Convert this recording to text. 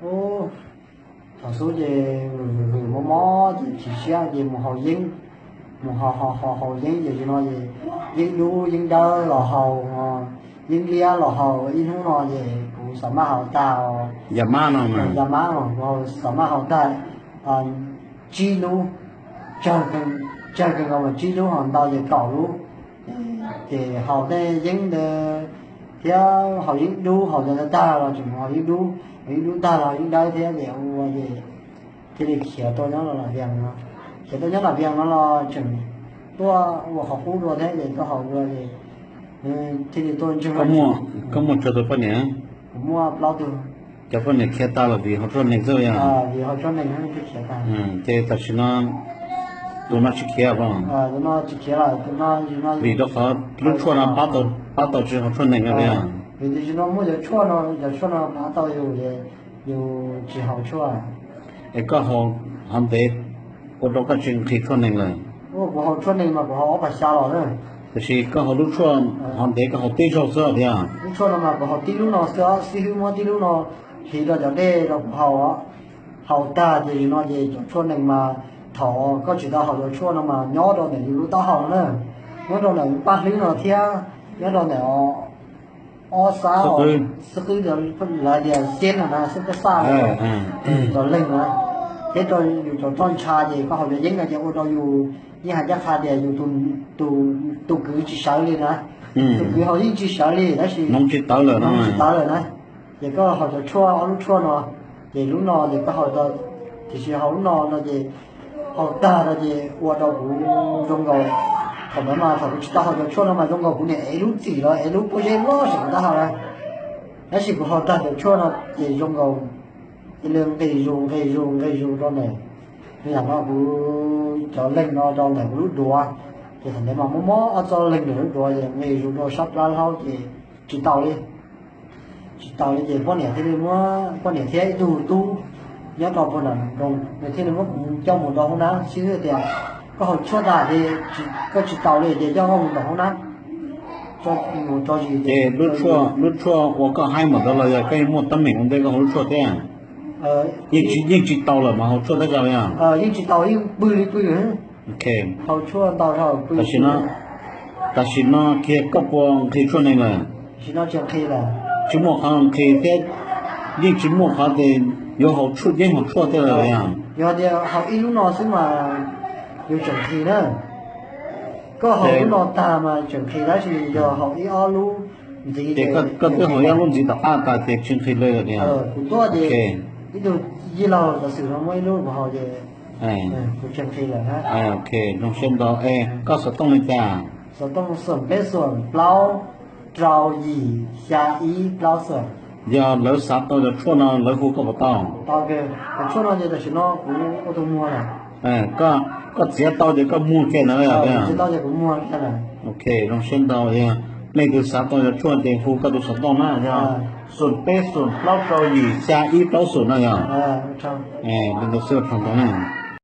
Ub, thaum xub ces vwm vwm mob mob ces chim siab ces mus haus yeeb, mus haus haus haus haus yeeb ces zaum no ces yeeb dub yeeb dawb los haus, yeeb liab los haus, ib hnub no ces kuv xam maj haus tag, ya mab no, ya mab no kuv xam maj haus tag tsib lub, tsawg kawg nkaus mas tsib lub, haus ntau ces kaum lub. Ces haus tej yeeb ntawd thiab haus yeeb dub, haus ntawd tag los tseem haus yeeb dub, haus yeeb dub tag los yeeb dawb thiab ces ua ces thiaj li khiav tuaj nyob Las Vegas no. Khiav tuaj nyob Las Vegas no los tseem tuaj ua qhov qub dua thiab ces tuaj haus dua ces thiaj li tuaj ntseeg. Koj muaj tsawg tus poj niam? Kuv muaj plaub tug. Cov poj niam khiav tag los vim haus tshuaj nees xwb yog? Vim haus tshuaj nees thiaj khiav tag. Ces tam sim no tus no tsis khiav os? Tus no tsis khiav lawm, tus no vim rau qhov lub tshuaj no pab tau tsis haus tshuaj nees no. Vim tiam sis no muaj cov tshuaj no, cov tshuaj no pab tau yus, yus tsis haus tshuaj. Es koj haus hov ntev ua rau koj tsis nqhis tshuaj nees lawm? Kuv haus tshuaj nees mas kuv haus ob pas xya los na. Tiam sis koj haus lub tshuaj hov ntev koj haus tib zaug xwb tiag? Lub tshuaj no mas kuv haus tib lub no xwb, xib hwb muab tib lub no hliv rau cov dej rau kuv haus. Haus tag ces no ces cov tshuaj nees mas thaum koj tsis tau haus cov tshuaj no mas nyob rau ntawm yus lub taub hau na, nyob rau ntawm paj hlwb no thiab nyob rau ntawm ob sab xib qwb, lawv tias xiab no na, xib qwb xaj, cov leeg na, thiab rau yus cov roj ntsha ces koj haus cov yeeb no ces ua rau yus yeej hais ncaj qha tias yus tus kwv tsis sawv li na, tus kwv haus yeej tsis sawv li tab sis hnoos tsis tawv lawm na. Ces koj haus cov tshuaj, ob lub tshuaj no, ces lub no ces koj haus, tiam sis haus lub no no ces haus tag no ces ua rau kuv zoo nkaus, thaum ntawd mas thaum kuv tsis tau haus cov tshuaj no mas zoo nkaus kuv niam ev lub txim los ev lub pob zeb loj saum kuv taub hau na. Tab sis kuv haus tag cov tshuaj no ces zoo nkaus cia li nqis zus nqis zus nqis zus rau ntawm, yam no kuv cov leeg no rau ntawm kuv lub duav, ces thaum ntawd mas mob mob ob txoj leeg ntawm lub duav ces nqis zus rau sab plab hlaub ces tsis tau li. Tsis tau li ces poj niam thiaj li muab, poj niam thiab ib tug tub nyob rau puag nram nroog nws thiaj li muab kuv coj mus rau hoob nab, xib hwb tias koj haus tshuaj tag ces koj tsis tau li ces coj koj mus rau hoob nab, mus tso zis. Ces lub tshuaj uas koj haib npaum ntawd los yog koj yeej muaj teeb meem ua ntej koj haus lub tshuaj thiab? Yeej tsis tau lawm mas haus tshuaj thiab li? Yeej tsis tau, yeej pw li pw. Haus tshuaj ntau, tam sim no kiag koj puas nqhis tshuaj nees lawm? Tsis muaj qhov nqhis thiab, yeej tsis muaj qhov tias yuav haus tshuaj, yeej haus tshuaj thiab lawm yog? Yog tias haus ib lub no xwb mas yus tseem nqhis na. Koj haus lub no tag mas tseem nqhis, tab sis yog haus ib ob lub ntxiv ces koj twb haus ib ob lub ntxiv tom qab tas ces tsis nqhis li lawm tiag? Kuv tuaj ces ib tug yij laug cov xwm no muab ib lub kuv haus ces kuv tsis nqhis lawm na. Ok, zoo siab ntau. Es koj xov tooj li cas? Xov tooj xoom peb xoom plaub rau yim xya ib plaub xoom. Yog lawv xav tau cov tshuaj no lawv hu koj puas tau? Tau, cov tshuaj no ces tam sim no kuv ua tus muag lawm. Koj txiav tau ces koj muag kiag ntawd lawm? Txiav tau ces kuv muag kiag lawm. Ok, zoo siab ntau. Yog leej twg xav tau cov tshuaj ces hu koj tus xov tooj na, yog xoom peb xoom plaub rau yim xya ib plaub xoom no yog? Li ntawd xwb, ua tsaug ntau na.